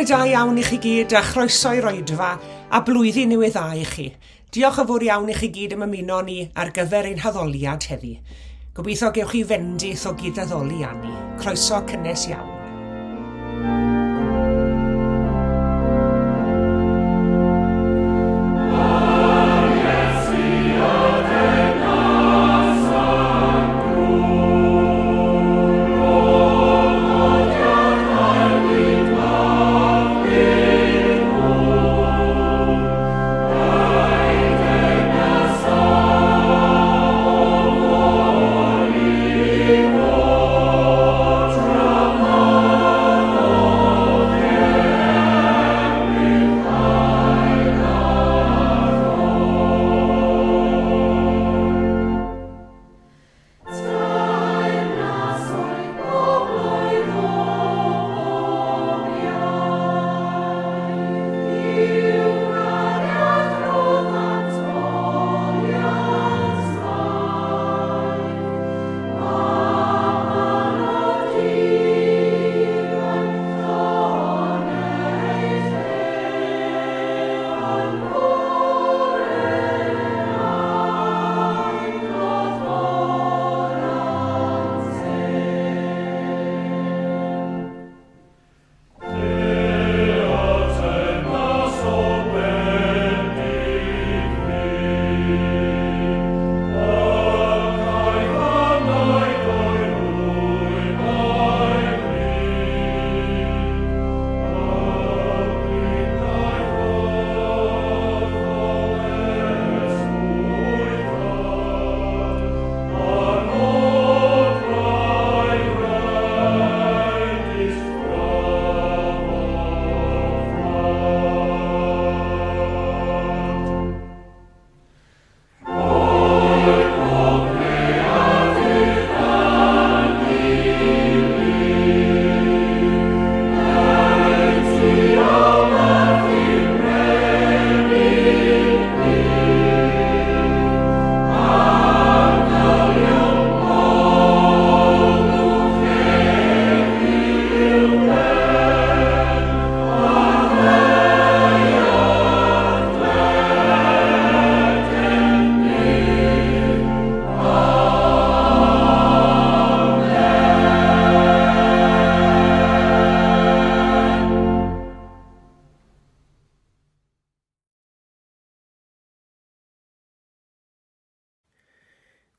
Bore da iawn i chi gyd a chroeso i'r oedfa a blwyddyn newydd dda i chi. Diolch yn fawr iawn i chi gyd am ymuno ni ar gyfer ein haddoliad heddi. Gobeithio gewch chi fendith o gyd-addoli â ni. Croeso cynnes iawn.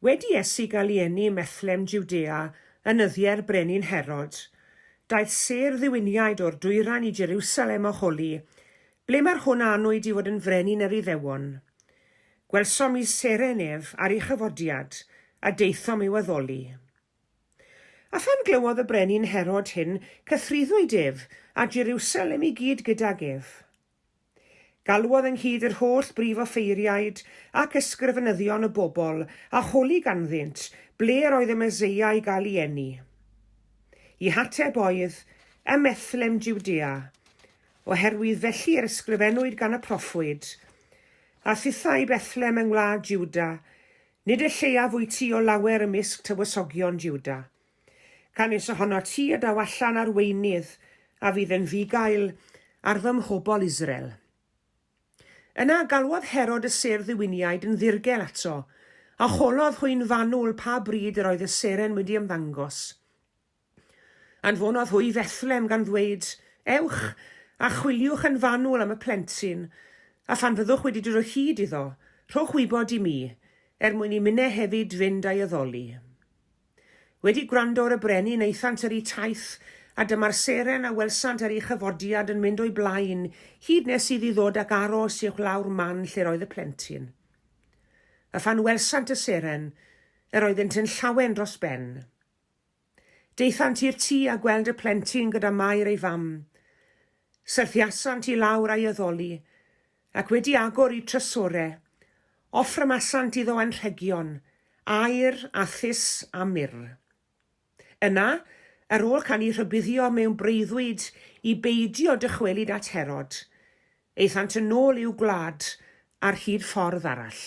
Wedi Iesu gael ei eni ym Methlem, Jwdea, yn nyddiau'r brenin Herod, daeth sêr ddiwyniaid o'r dwyrain i Jeriwsalem a holi, Ble mae'r hwn a anwyd i fod yn frenin yr Iddewon? Gwelsom i seren ef ar ei chyfodiad, a daethom i'w addoli. A phan glywodd y brenin Herod hyn, cythruddwyd ef, a Jeriwsalem i gyd gydag ef. Galwodd ynghyd yr holl brif offeiriaid ac ysgrifenyddion y bobl, a holi ganddynt ble yr oedd y Meseia i gael ei eni. Eu hateb oedd, Ym Methlem Jwdea, oherwydd felly yr ysgrifennwyd gan y proffwyd, A thithau, Bethlem yng ngwlad Jwda, nid y lleiaf wyt ti o lawer ymysg tywysogion Jwda. Canys ohonot ti y daw allan arweinydd a fydd yn fugail ar fy mhobl Israel. Yna galwodd Herod y sêr ddiwyniaid yn ddirgel ato, a holodd hwy'n fanwl pa bryd yr oedd y seren wedi ymddangos. Anfonodd hwy i Fethlem gan ddweud, Ewch, a chwiliwch yn fanwl am y plentyn, a phan fyddwch wedi dod o hyd iddo, rhowch wybod i mi, er mwyn i minne hefyd fynd a'i addoli. Wedi gwrando ar y brenin, aethant ar eu taith, a dyma'r seren a welsant ar ei chyfodiad yn mynd o'i blaen, hyd nes iddi ddod ac aros uwchlaw'r man lle'r oedd y plentyn. A phan welsant y seren, yr oeddynt yn llawen dros ben. Daethant i'r tŷ a gweld y plentyn gyda Mair ei fam. Syrthiasant i lawr a'i addoli, ac wedi agor eu trysore, offrymasant iddo anrhegion, aur a thus a myrr. Yna, ar ôl cael eu rhybuddio mewn breuddwyd i beidio dychwelyd at Herod, aethant yn ôl i'w gwlad ar hyd ffordd arall.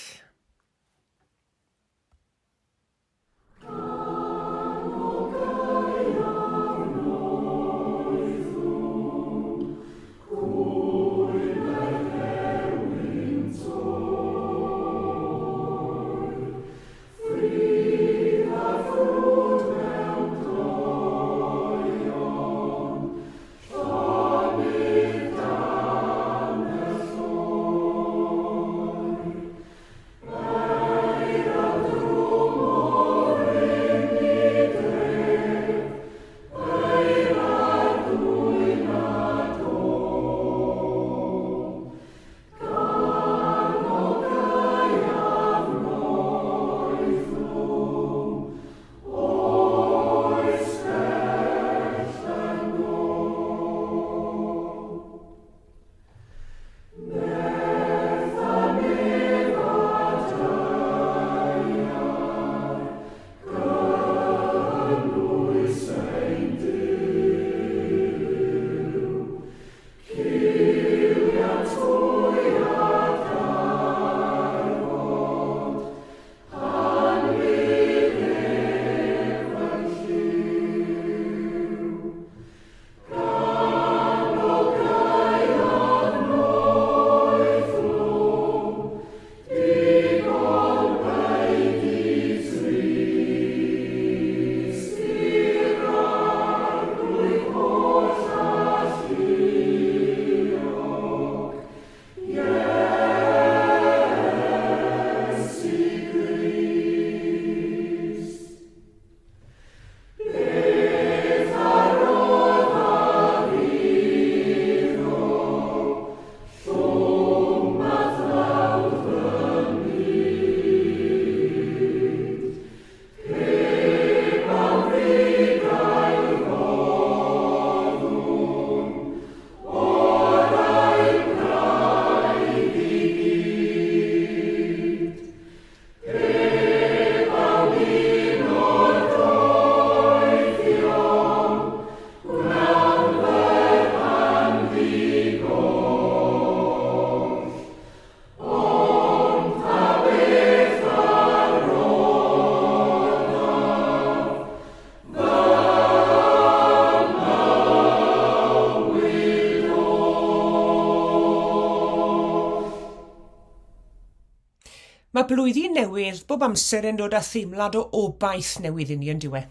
Mae blwyddyn newydd bob amser yn dod â theimlad o obaith newydd i ni, yn dyw e?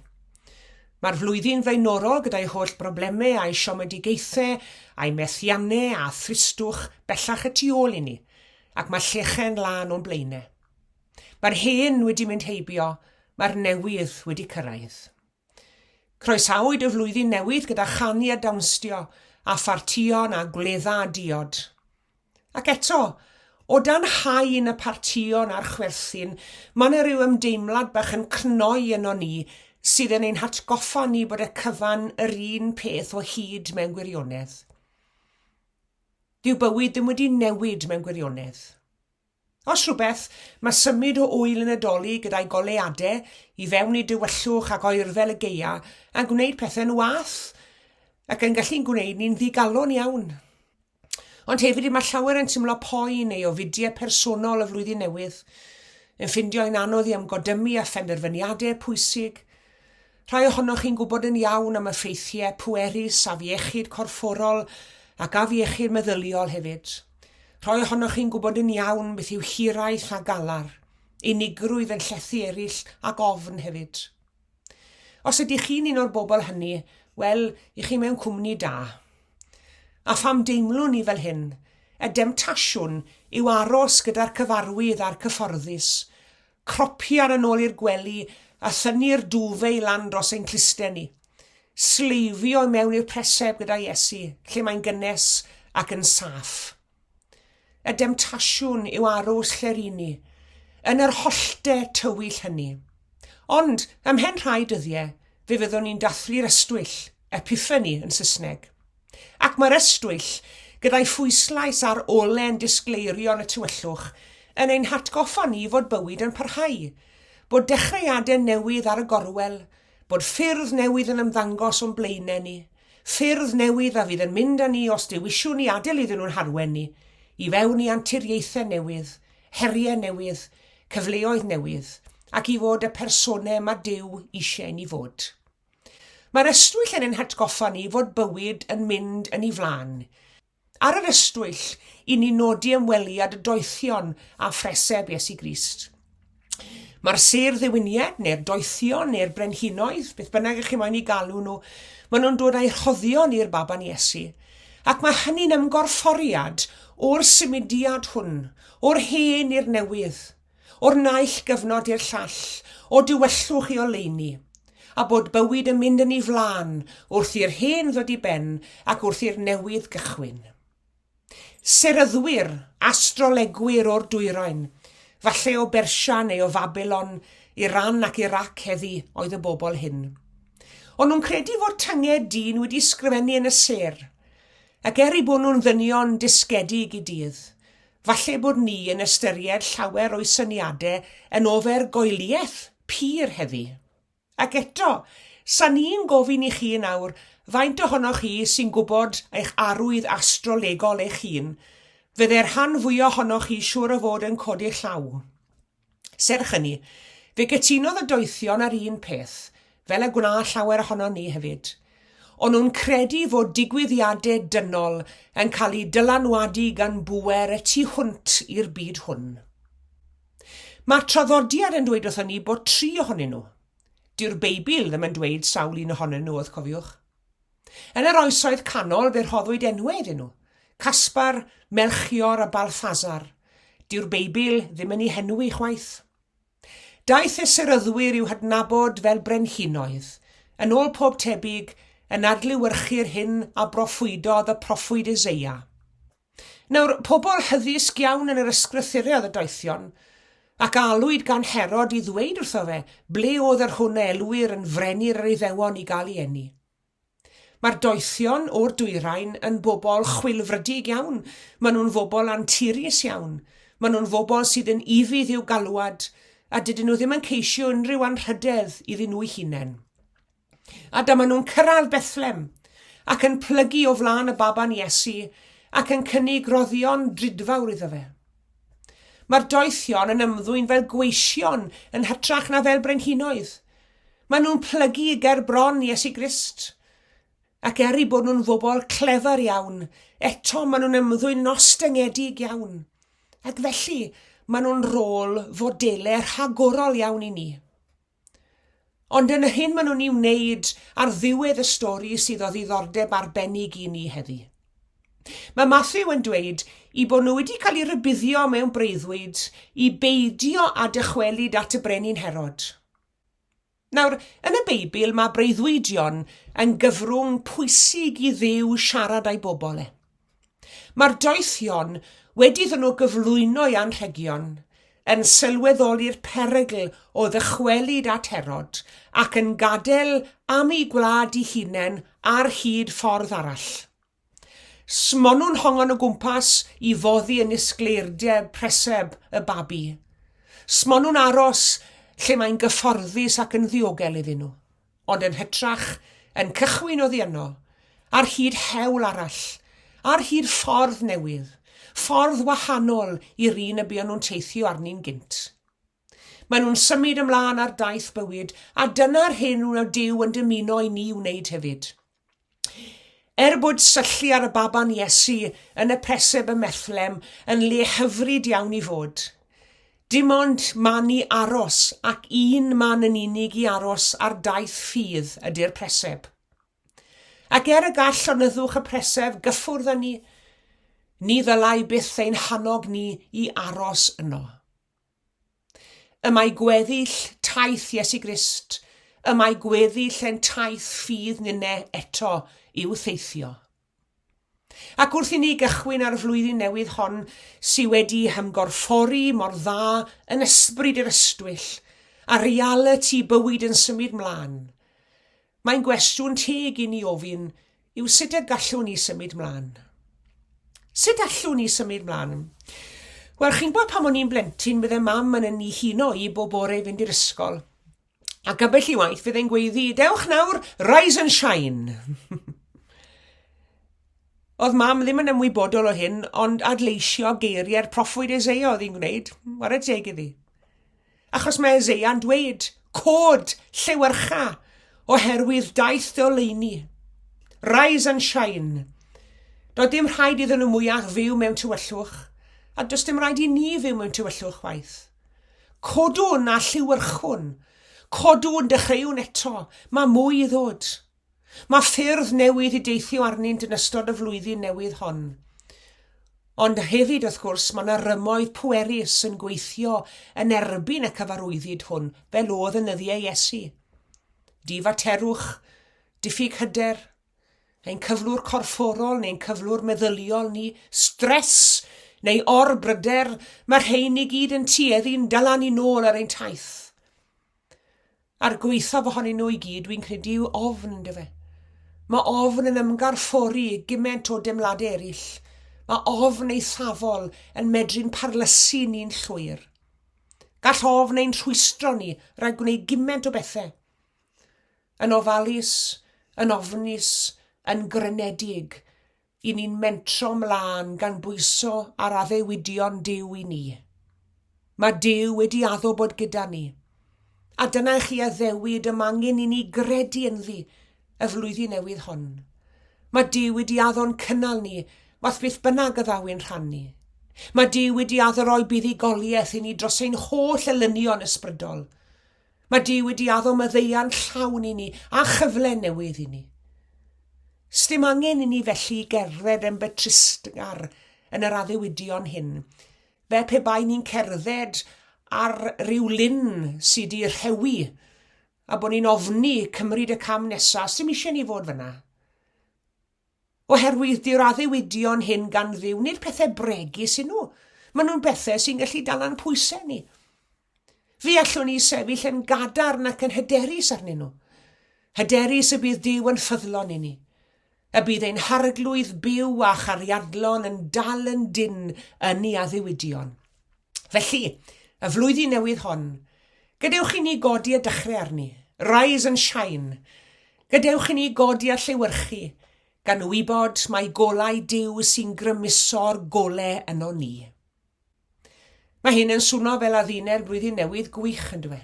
Mae'r flwyddyn flaenorol gyda'i holl broblemau a'i siomedigaethau a'i methiannau a thristwch bellach y tu ôl i ni, ac mae llechen lân o'n blaenau. Mae'r hen wedi mynd heibio, mae'r newydd wedi cyrraedd. Croesawyd y flwyddyn newydd gyda chanu a dawnstio, a phartïon a gwledda a diod. Ac eto, o dan haen y partïon a'r chwerthin, mae yna rhyw ymdeimlad bach yn cnoi yno ni sydd yn ein hatgoffa ni bod y cyfan yr un peth o hyd mewn gwirionedd. Dyw bywyd ddim wedi newid mewn gwirionedd. Os rhywbeth, mae symud o ŵyl y Nadolig gyda'i goleuadau i fewn i dywyllwch ac oerfel y gaea yn gwneud pethau'n wath ac yn gallu'n gwneud ni'n ddigalon iawn. Ond hefyd mae llawer yn teimlo poen neu ofidiau personol y flwyddyn newydd, yn ffindio'n anodd i ymgodymu â phenderfyniadau pwysig. Rhai ohonoch chi'n gwybod yn iawn am effeithiau pwerus afiechyd corfforol ac afiechyd meddyliol hefyd. Rhai ohonoch chi'n gwybod yn iawn beth yw hiraeth a galar, unigrwydd yn llethu eraill ac ofn hefyd. Os ydych chi'n un o'r bobl hynny, wel, i chi mewn cwmni da. A pham deimlwn ni fel hyn? Y demtasiwn yw aros gyda'r cyfarwydd a'r cyfforddus, cropian yn ôl i'r gwely a thynnu'r duvet i lan dros ein clusten ni. Sleifio i mewn i'r preseb gyda Iesu, lle mae'n gynnes ac yn saff. Y demtasiwn yw aros lle'r un ni, yn yr hollte tywyll hynny. Ond, ymhen rhai dyddiau, fe fyddwn ni'n dathlu'r ystwyll, Epiphany yn Saesneg. Ac mae'r ystwyll, gyda'i phwyslais ar ole'n disgleirio yn y tywyllwch, yn ein hatgoffa ni fod bywyd yn parhau, bod dechreuadau newydd ar y gorwel, bod ffyrdd newydd yn ymddangos o'n blaenau ni, ffyrdd newydd a fydd yn mynd â ni os dewisiwn ni adael iddyn nhw'n harwen ni, i fewn i anturiaethau newydd, heriau newydd, cyfleoedd newydd, ac i fod y personau mae Duw eisiau i ni fod. Mae'r ystwyll yn ein hatgoffa ni fod bywyd yn mynd yn ei flaen. Ar yr ystwyll, i ni nodi ymweliad y doethion â phreseb Iesu Grist. Mae'r sêr ddewinied, neu'r doethion, neu'r brenhinoedd, beth bynnag ych chi moyn i galw nhw, maen nhw'n dod â'u rhoddion i'r baban Iesu. Ac mae hynny'n ymgorfforiad o'r symudiad hwn, o'r hen i'r newydd. O'r naill gyfnod i'r llall, o dywyllwch i oleuni, a bod bywyd yn mynd yn ei flaen wrth i'r hen ddod i ben ac wrth i'r newydd gychwyn. Seryddwyr, astrolegwyr o'r dwyrain, falle o Bersia neu o Fabilon, Iran ac Irac heddi oedd y bobl hyn. O'n nhw'n credu fod tynged dyn wedi sgrifennu yn y sêr, ac er eu bod nhw'n ddynion dysgedig i dydd, Falle bod ni yn ystyried llawer o'i syniade yn ofergoeliaeth pur heddi. Ac eto, 'sa ni'n gofyn i chi yn awr faint ohonoch chi sy'n gwybod eich arwydd astrolegol eich hun, fydde'r rhan fwya ohonoch chi siŵr o fod yn codi'ch llaw. Serch hynny, fe gytunodd y doethion ar un peth, fel y gwna llawer ohonon ni hefyd. O'n nhw'n credu fod digwyddiadau dynol yn cael eu dylanwadu gan bŵer y tu hwnt i'r byd hwn. Mae'r traddodiad yn dweud wrthon ni bod tri ohonyn nhw. Dyw'r Beibl ddim yn dweud sawl un ohonyn nhw oedd, cofiwch. Yn yr Oesoedd Canol fe rhoddwyd enwau iddyn nhw, Caspar, Melchior a Balthasar. Dyw'r Beibl ddim yn eu henwi chwaith. Daeth y seryddwyr i'w hadnabod fel brenhinoedd, yn ôl pob tebyg, yn adlewyrchu'r hyn a broffwydodd y proffwyd Eseia. Nawr, pobl hyddysg iawn yn yr ysgrythurau oedd y doethion, ac alwyd gan Herod i ddweud wrtho fe ble oedd yr hwn a elwir yn frenin yr Iddewon i gael ei eni. Mae'r doethion o'r dwyrain yn bobl chwilfrydig iawn, maen nhw'n fobl anturus iawn, maen nhw'n fobl sydd yn ufudd i'w galwad, a dydyn nhw ddim yn ceisio unrhyw anrhydedd iddyn nhw'u hunain. A dyma nhw'n cyrraedd Bethlem, ac yn plygu o flaen y baban Iesu, ac yn cynnig rhoddion drudfawr iddo fe. Mae'r doethion yn ymddwyn fel gweision yn hytrach na fel brenhinoedd. Maen nhw'n plygu ger bron Iesu Grist. Ac er eu bod nhw'n fobl clefar iawn, eto maen nhw'n ymddwyn yn ostyngedig iawn. Ac felly, maen nhw'n rôl fodelau rhagorol iawn i ni. Ond yn yr hyn maen nhw'n ei wneud ar ddiwedd y stori sydd o ddiddordeb arbennig i ni heddi. Mae Matthew yn dweud i bod nhw wedi cael eu rhybuddio mewn breuddwyd i beidio â dychwelyd at y brenin Herod. Nawr, yn y Beibl mae breuddwydion yn gyfrwng pwysig i Dduw siarad â'i bobl e. Mae'r doethion, wedi iddyn nhw gyflwyno ei anrhegion, yn sylweddoli'r perygl o ddychwelyd at Herod ac yn gadael am eu gwlad eu hunain ar hyd ffordd arall. Smonwn hongon o gwmpas i foddi yn nisgleirdeb preseb y babi. Smonwn aros lle mae'n gyfforddus ac yn ddiogel iddyn nhw, ond yn hytrach yn cychwyn oddi yno, ar hyd hewl arall, ar hyd ffordd newydd, ffordd wahanol i'r un y buon nhw'n teithio arni'n gynt. Maen nhw'n symud ymlaen ar daith bywyd, a dyna'r hyn wna Duw yn dymuno i ni wneud hefyd. Er bod syllu ar y baban Iesu yn y preseb ym Methlem yn le hyfryd iawn i fod, dim ond man i aros ac un man yn unig i aros ar daith ffydd ydy'r preseb. Ac er y gall llonyddwch y preseb gyffwrdd â ni, ni ddylai byth ein hannog ni i aros yno. Y mae gweddill taith Iesu Grist, y mae gweddill ein taith ffydd ninne eto i'w theithio. Ac wrth i ni gychwyn ar y flwyddyn newydd hon sy wedi hymgorffori mor dda yn ysbryd yr ystwyll a realiti bywyd yn symud mlaen, Mae'n gwestiwn teg i ni ofyn yw sut y gallwn ni symud mlaen? Sut allwn ni symud mlaen? Wel, chi'n gwybod pan o'n i'n blentyn, bydde mam yn yn huno i bob bore i fynd i'r ysgol. Ac ambell i waith fydde'n gweiddi, dewch nawr, rise and shine. Oedd mam ddim yn ymwybodol o hyn, ond adleisio geiriau'r proffwyd Eseia oedd hi'n gwneud. Ware teg iddi. Achos mae Eseia'n dweud, Cod, llewyrcha, oherwydd daeth dy oleuni. Rise and shine. Doedd dim rhaid iddyn nhw mwyach fyw mewn tywyllwch, a does dim rhaid i ni fyw mewn tywyllwch chwaith. Codwn a llewyrchwn. Codwn, dechreuwn eto. Mae mwy i ddod. Mae ffyrdd newydd i deithio arnynt yn ystod y flwyddyn newydd hon. Ond hefyd, wrth gwrs, mae yna rymoedd pwerus yn gweithio yn erbyn y cyfarwyddyd hwn, fel oedd yn nyddiau Iesu. Difaterwch, diffyg hyder, ein cyflwr corfforol neu'n cyflwr meddyliol ni, stres neu or-bryder, mae'r rhein i gyd yn tueddu'n dala ni nôl ar ein taith. A'r gwaethaf ohonyn nhw i gyd, dwi'n credu, yw ofn, yndyfe? Mae ofn yn ymgarffori gymaint o deimladau eraill. Mae ofn eithafol yn medru'n parlysu ni'n llwyr. Gall ofn ein rhwystro ni rhag gwneud gymaint o bethau. Yn ofalus, yn ofnus, yn grynedig, i ni'n mentro mlân gan bwyso ar addewidion Duw i ni. Mae Duw wedi addo bod gyda ni. A dyna i chi addewid y mae angen i ni gredu ynddi y flwyddyn newydd hon. Mae Duw wedi addo'n cynnal ni, wath beth bynnag y ddaw i'n rhan ni. Mae Duw wedi addo roi buddugoliaeth i ni dros ein holl elynion ysbrydol. Mae Duw wedi addo maddeuant llawn i ni a chyfle newydd i ni. Sdim angen i ni felly gerdded yn betrusgar yn yr addewidion hyn, fel pe bai ni'n cerdded ar ryw lyn sydd wedi rhewi a bod ni'n ofni cymryd y cam nesaf. Sdim eisiau ni fod fyna. Oherwydd dyw'r addewidion hyn gan Dduw, nid pethau bregus yn nhw. Maen nhw'n bethau sy'n gallu dala'n pwysau ni. Fe allwn ni sefyll yn gadarn ac yn hyderus arnyn nhw. Hyderus y bydd Duw yn ffyddlon i ni. Y bydd ein harglwydd byw a chariadlon yn dal yn dynn yn ei addewidion. Felly, y flwyddyn newydd hon, gadewch i ni godi a dechrau arni. Rise and shine. Gadewch i ni godi a llewyrchu, gan wybod mai golau Duw sy'n grymuso'r gole yno ni. Mae hyn yn swno fel adduned blwyddyn newydd gwych, yn dwi?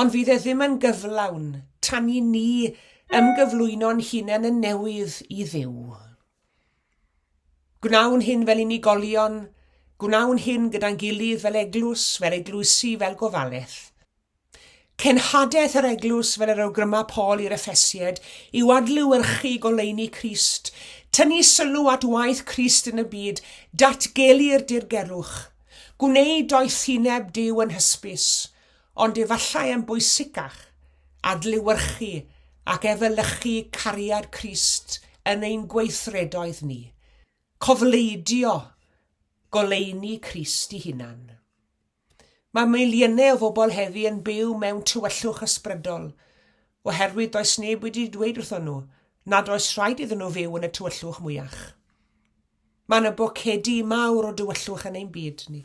Ond fydd e ddim yn gyflawn tan i ni ymgyflwyno'n hunain yn newydd i Dduw. Gwnawn hyn fel unigolion, Gwnawn hyn gyda'n gilydd fel eglwys, fel eglwysi, fel gofalaeth. Cenhadaeth yr eglwys, fel yr awgryma Paul i'r Effesiaid, yw adlewyrchu goleuni Crist, tynnu sylw at waith Crist yn y byd, datgelu'r dirgelwch, gwneud doethineb Duw yn hysbys, ond efallai yn bwysicach, adlewyrchu ac efelychu cariad Crist yn ein gweithredoedd ni, cofleidio goleuni Crist i hunan. Mae miliynau o bobl heddi yn byw mewn tywyllwch ysbrydol, oherwydd does neb wedi dweud wrthon nhw nad oes rhaid iddyn nhw fyw yn y tywyllwch mwyach. Mae yna bocedi mawr o dywyllwch yn ein byd ni.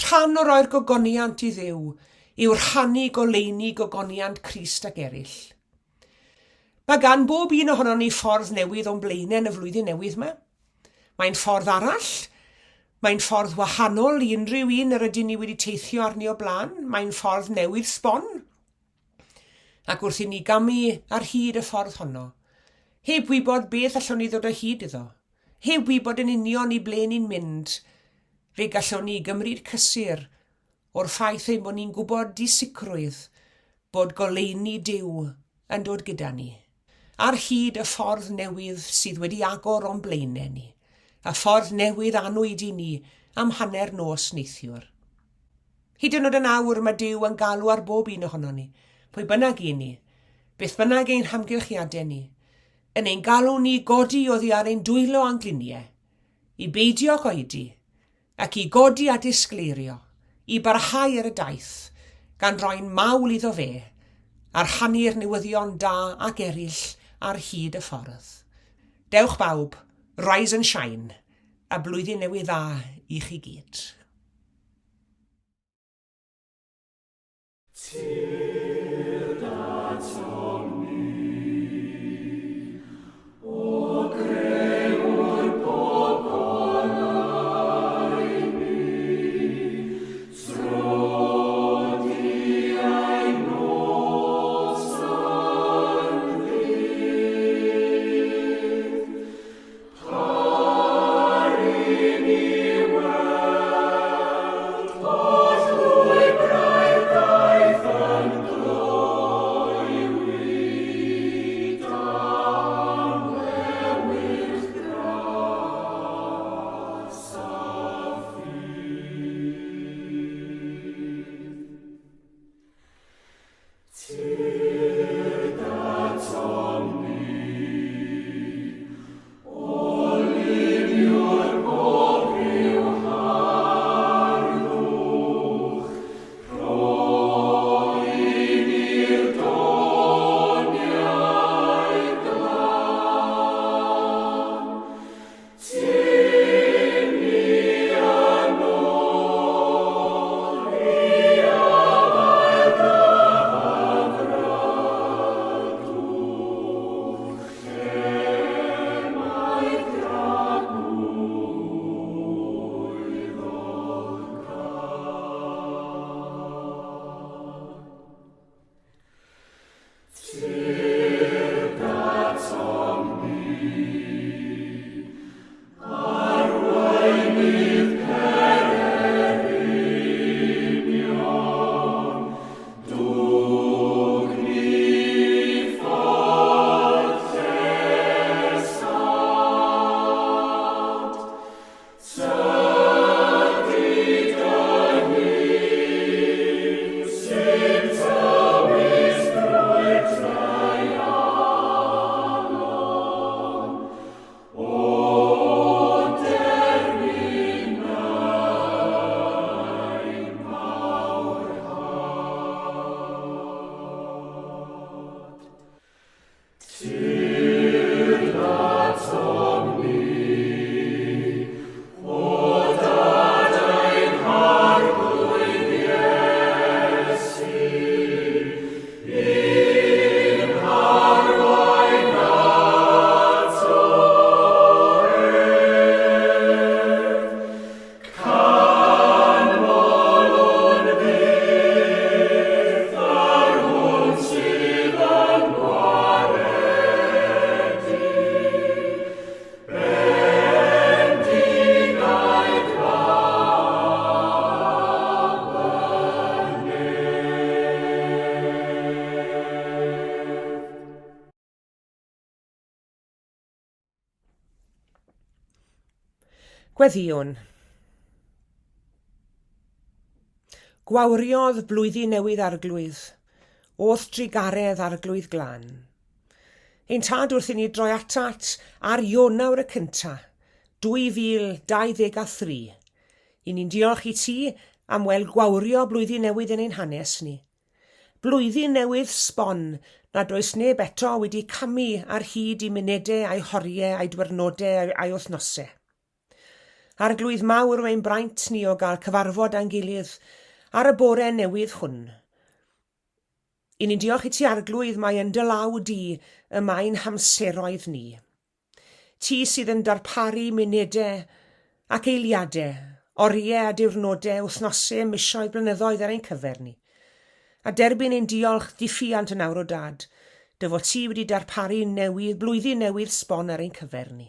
Rhan o roi'r gogoniant i Dduw yw rhannu goleuni gogoniant Crist ac eraill. Mae gan bob un ohonon ni ffordd newydd o'n blaenau yn y flwyddyn newydd yma. Mae'n ffordd arall, mae'n ffordd wahanol i unrhyw un yr ydyn ni wedi teithio arni o blaen, mae'n ffordd newydd sbon. Ac wrth i ni gamu ar hyd y ffordd honno, heb wybod beth allwn ni ddod o hyd iddo, heb wybod yn union i ble ni'n mynd, fe gallwn ni gymryd cysur o'r ffaith ein bod ni'n gwybod i sicrwydd bod goleuni Duw yn dod gyda ni, ar hyd y ffordd newydd sydd wedi agor o'n blaenau ni, y ffordd newydd annwyd i ni am hanner nos neithiwr. Hyd yn oed yn awr mae Duw yn galw ar bob un ohonon ni, pwy bynnag i ni, beth bynnag ein hamgylchiadau ni, yn ein galw ni godi oddi ar ein dwylo a'n gliniau, i beidio ag oedi, ac i godi a disgleirio, i barhau ar y daith, gan roi'n mawl iddo fe, a rhannu'r newyddion da ac eraill ar hyd y ffordd. Dewch bawb, rise and shine, a blwyddyn newydd dda i chi gyd. Tyrd atom ni, O Grëwr pob goleuni, Tro di ein nos yn ddydd. Par i ni weld holl lwybrau'r daith. Gweddïwn. Gwawriodd blwyddyn newydd Arglwydd, o'th drugaredd Arglwydd glân. Ein tad wrth i ni droi atat ar Ionawr y cynta, 2023. I ni'n diolch i ti am weld gwawrio blwyddyn newydd yn ein hanes ni. Blwyddyn newydd sbon nad oes neb eto wedi camu ar hyd i munedau a'i horiau a'i dwyrnodau a'i wythnosau. Arglwydd mawr yw ein braint ni o gael cyfarfod â'n gilydd ar y bore newydd hwn. I ni'n diolch i ti Arglwydd mae yn dy law di y mae'n hamseroedd ni. Ti sydd yn darparu munudau ac eiliadau, oriau a diwrnodau, wythnosau, misoedd, blynyddoedd ar ein cyfer ni. A derbyn ein diolch diffuant yn awr o Dad, dy fod ti wedi darparu newydd, blwyddyn newydd sbon ar ein cyfer ni.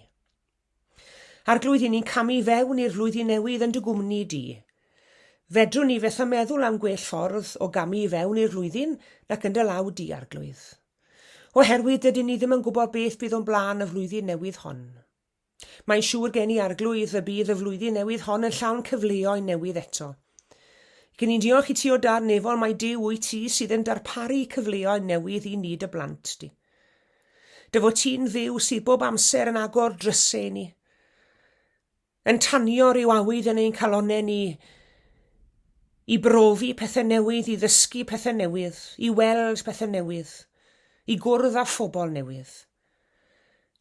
Arglwydd, i ni'n camu fewn i'r flwyddyn newydd yn dy gwmni di. Fedrwn ni fethu meddwl am gwell ffordd o gamu i fewn i'r flwyddyn nac yn dy law di, Arglwydd. Oherwydd dydyn ni ddim yn gwybod beth bydd o'n blaen y flwyddyn newydd hon. Mae'n siŵr gen i, Arglwydd, y bydd y flwyddyn newydd hon yn llawn cyfleoedd newydd eto. Gen i'n diolch i ti o Dad nefol mai Duw wyt ti sydd yn darparu cyfleoedd newydd i ni dy blant di. Dy fod ti'n Dduw sydd bob amser yn agor drysau i ni. Yn tanio rhyw awydd yn ein calonnau ni i brofi pethau newydd, i ddysgu pethau newydd, i weld pethau newydd, i gwrdd â phobl newydd.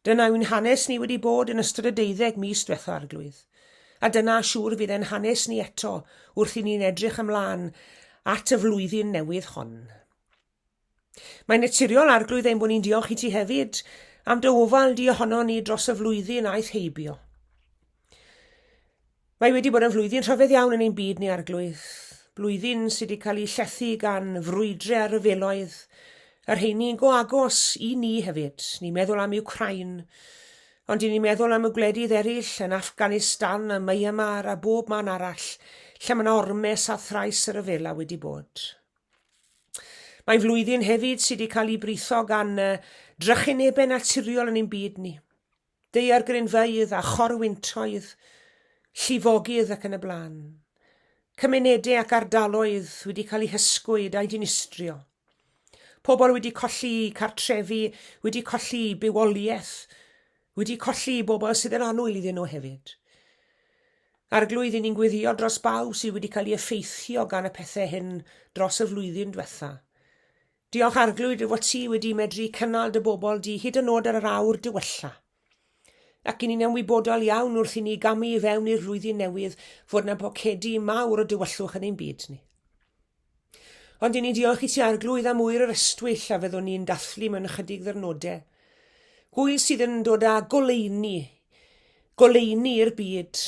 Dyna yw'n hanes ni wedi bod yn ystod y deuddeg mis diwetha, Arglwydd. A dyna siŵr fydd e'n hanes ni eto wrth i ni'n edrych ymlaen at y flwyddyn newydd hon. Mae'n naturiol, Arglwydd, ein bod ni'n diolch i ti hefyd am dy ofal di ohono ni dros y flwyddyn aeth heibio. Mae wedi bod yn flwyddyn rhyfedd iawn yn ein byd ni, Arglwydd. Blwyddyn sydd wedi cael ei llethu gan frwydre a rhyfeloedd, y rheini'n go agos i ni hefyd. Ni'n meddwl am Ukraine, ond i ni'n meddwl am y gwledydd eraill yn Afghanistan a Myanmar a bob man arall lle mae yna ormes a thrais y rhyfela wedi bod. Mae'n flwyddyn hefyd sydd wedi cael ei britho gan y drychinebau naturiol yn ein byd ni. Daeargrynfeydd a chorwyntoedd, llifogydd ac yn y blaen. Cymunedau ac ardaloedd wedi cael eu hysgwyd a'u dinistrio. Pobl wedi colli cartrefi, wedi colli bywoliaeth, wedi colli bobl sydd yn annwyl iddyn nhw hefyd. Arglwydd, i ni'n gweddio dros bawb sydd wedi cael ei effeithio gan y pethau hyn dros y flwyddyn diwetha. Diolch Arglwydd dy fod ti wedi medru cynnal dy bobl di hyd yn oed ar yr awr diwylla. Ac i ni'n ymwybodol iawn wrth i ni gamu i fewn i'r flwyddyn newydd fod yna bocedi mawr o dywyllwch yn ein byd ni. Ond i ni'n diolch i ti Arglwydd am ŵyr yr ystwyll a fyddwn ni'n dathlu mewn ychydig ddyrnodau. Gŵyl sydd yn dod â goleuni, goleuni i'r byd.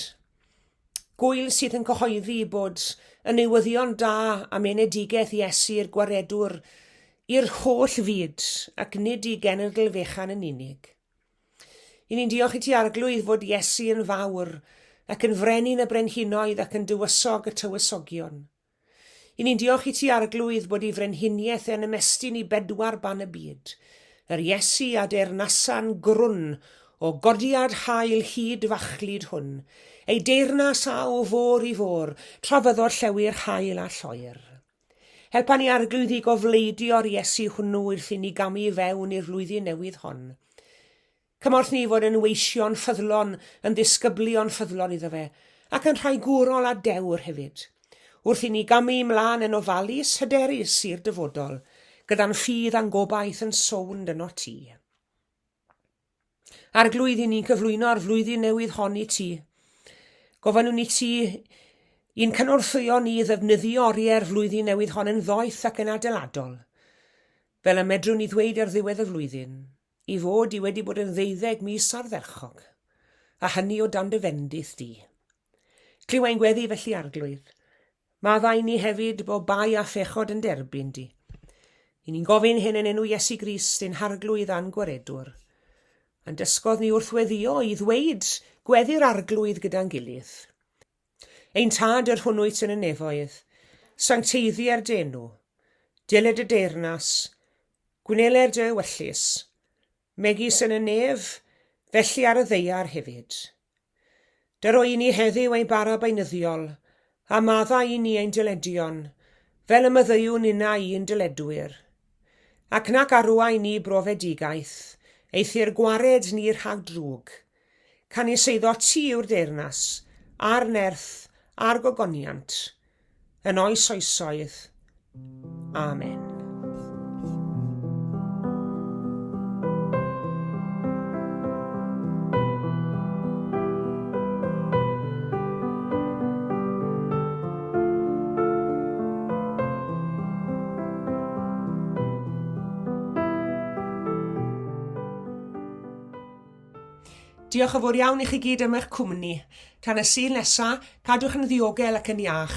Gŵyl sydd yn cyhoeddi bod y newyddion da am enedigaeth Iesu'r Gwaredwr i'r holl fyd ac nid i genedl fechan yn unig. I ni'n diolch i ti Arglwydd fod Iesu yn fawr ac yn frenin y brenhinoedd ac yn dywysog y tywysogion. I ni'n diolch i ti Arglwydd bod ei frenhiniaeth e'n ymestyn i bedwar ban y byd. Yr Iesu a deyrnasa'n grwn o godiad haul hyd fachlud hwn, ei deyrnas a o fôr i fôr, tra fyddo llewyr haul a lloer. Helpa ni Arglwydd i gofleidio'r Iesu hwnnw wrth i ni gamu i fewn i'r flwyddyn newydd hon. Cymorth ni i fod yn weision ffyddlon, yn ddisgyblion ffyddlon iddo fe, ac yn rhai gwrol a dewr hefyd. Wrth i ni gamu mlaen yn ofalus, hyderus i'r dyfodol, gyda'n ffydd a'n gobaith yn sownd ynot ti. Arglwydd, i ni'n cyflwyno'r flwyddyn newydd hon i ti. Gofynnwn i ti i'n cynorthwyo ni i ddefnyddio oriau'r flwyddyn newydd hon yn ddoeth ac yn adeiladol, fel y medrwn ni ddweud ar ddiwedd y flwyddyn, i fod i wedi bod yn ddeuddeg mis ardderchog, a hynny o dan dy fendith di. Clyw ein gweddi felly, Arglwydd. Maddau ni hefyd bob bai a phechod yn derbyn di. I ni'n gofyn hyn yn enw Iesu Grist, ein Harglwydd a'n Gwaredwr. A'n dysgodd ni wrth weddio i ddweud gweddi'r Arglwydd gyda'n gilydd. Ein Tad yr hwn wyt yn y nefoedd, sancteiddier dy enw, deled dy deyrnas, gwneler dy ewyllys, megis yn y nef, felly ar y ddaear hefyd. Dyro i ni heddiw ein bara beunyddiol, a maddau i ni ein dyledion, fel y maddeuwn ninnau i'n dyledwyr. Ac nac arwain ni brofedigaeth, eithr gwared ni rhag drwg. Canys eiddo ti yw'r deyrnas, a'r nerth, a'r gogoniant, yn oes oesoedd. Amen. Diolch yn fawr iawn i chi gyd am eich cwmni. Tan y Sul nesa, cadwch yn ddiogel ac yn iach.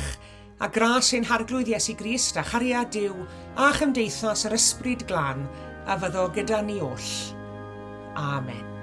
A gras ein Harglwydd Iesu Grist a chariad Duw a chymdeithas yr Ysbryd Glân a fyddo gyda ni oll. Amen.